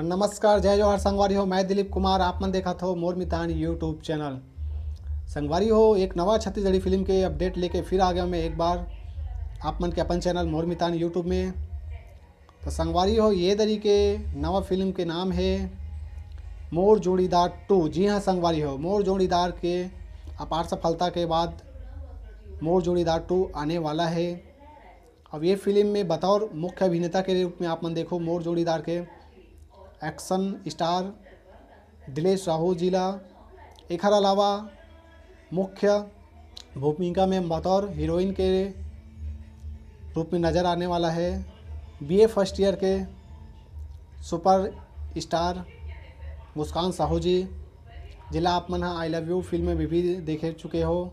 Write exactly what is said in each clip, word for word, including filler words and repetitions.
नमस्कार, जय जोहार संगवारी हो, मैं दिलीप कुमार, आप मन देखत हो मोर मितान YouTube चैनल। संगवारी हो, एक नवा छत्तीसगढ़ी फिल्म के अपडेट लेके फिर आ गया मैं एक बार आप मन के अपन चैनल मोर मितान YouTube में। तो संगवारी हो, ये दरी के नवा फिल्म के नाम है मोर जोड़ीदार टू। जी हाँ संगवारी हो, मोर जोड़ीदार के अपार सफलता के बाद मोर जोड़ीदार टू आने वाला है। अब ये फिल्म में बतौर मुख्य अभिनेता के रूप में आप मन देखो मोर जोड़ीदार के एक्शन स्टार दिलेश साहू जी ला। एखर अलावा मुख्य भूमिका में बतौर हीरोइन के रूप में नज़र आने वाला है बीए फर्स्ट ईयर के सुपर स्टार मुस्कान साहू जी, जिला आप मन आई लव यू फिल्म में भी, भी देखे चुके हो।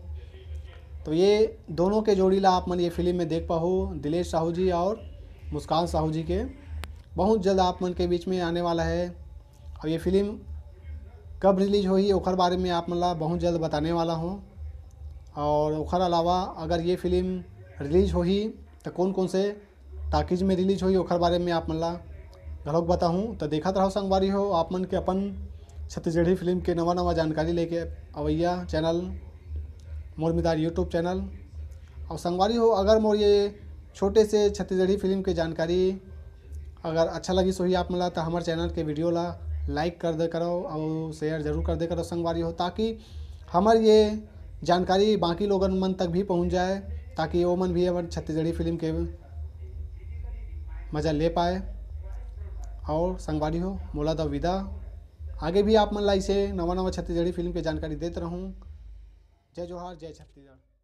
तो ये दोनों के जोड़ी ला आप मन ये फिल्म में देख पाहू, दिलेश साहू जी और मुस्कान साहू जी के। बहुत जल्द आप मन के बीच में आने वाला है। और ये फिल्म कब रिलीज होही ओखर बारे में आप मन ला बहुत जल्द बताने वाला हूँ। और ओखर अलावा अगर ये फिल्म रिलीज होही तो कौन कौन से टाकीज में रिलीज होही ओखर बारे में आप मन ला घलोक बताहूँ। तो देखत रहो संगवारी हो, आप मन के अपन छत्तीसगढ़ी फिल्म के नवा नवा जानकारी लेके अवैया चैनल मोर मितान YouTube चैनल। और संगवारी हो, अगर मोर ये छोटे से छत्तीसगढ़ी फिल्म के जानकारी अगर अच्छा लगिस होही आप मन ला, तो हमर चैनल के वीडियो ला लाइक कर दे करो और शेयर जरूर कर दे करो संगवारी हो, ताकि हमर ये जानकारी बाकी लोगन मन तक भी पहुंच जाए, ताकि वो मन भी हमर छत्तीसगढ़ी फिल्म के मज़ा ले पाए। और संगवारी हो, मोला द विदा। आगे भी आप मन ला इसे नवा नवा छत्तीसगढ़ी फिल्म के जानकारी देत रहूँ। जय जोहार, जय छत्तीसगढ़।